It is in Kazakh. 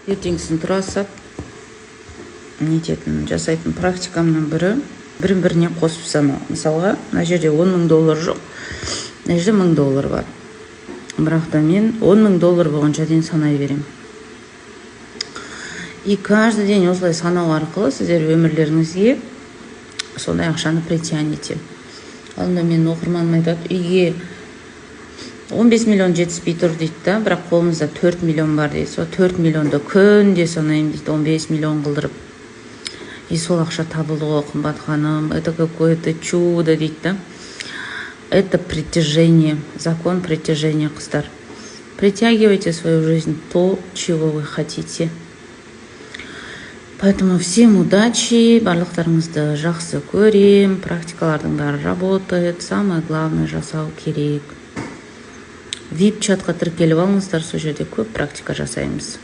Ертеңгісін тұра сап нететін, жасайтын практикамның бірі – бірін біріне қосып санау. Мысалға, мына жерде 10 000 доллар жоқ, мына жерде 1000 доллар бар, бірақ та мен 10 000 доллар болғанша дейін санай беремін. И каждый день осылай санау арқылы сіздер өмірлеріңізге сондай ақшаны притянете. Алдында менің оқырманым айтады: «Үйге 15 миллион жетіспей тұр», – дейді да, «бірақ қолымызда 4 миллион бар», – дейді. «Сол 4 миллионды күнде санаймын», – дейді, «15 миллион қылдырып, и сол ақша табылды ғой, Қымбат ханым, это какое то чудо», – дейді да. Это притяжение, закон притяжения, қыздар. Притягивайте в свою жизнь то, чего вы хотите. Поэтому всем удачи, барлықтарыңызды жақсы көрем. Практикалардың бәрі работает, самое главное – жасау керек. Вип чатқа тіркеліп алыңыздар, сол жерде көп практика жасаймыз.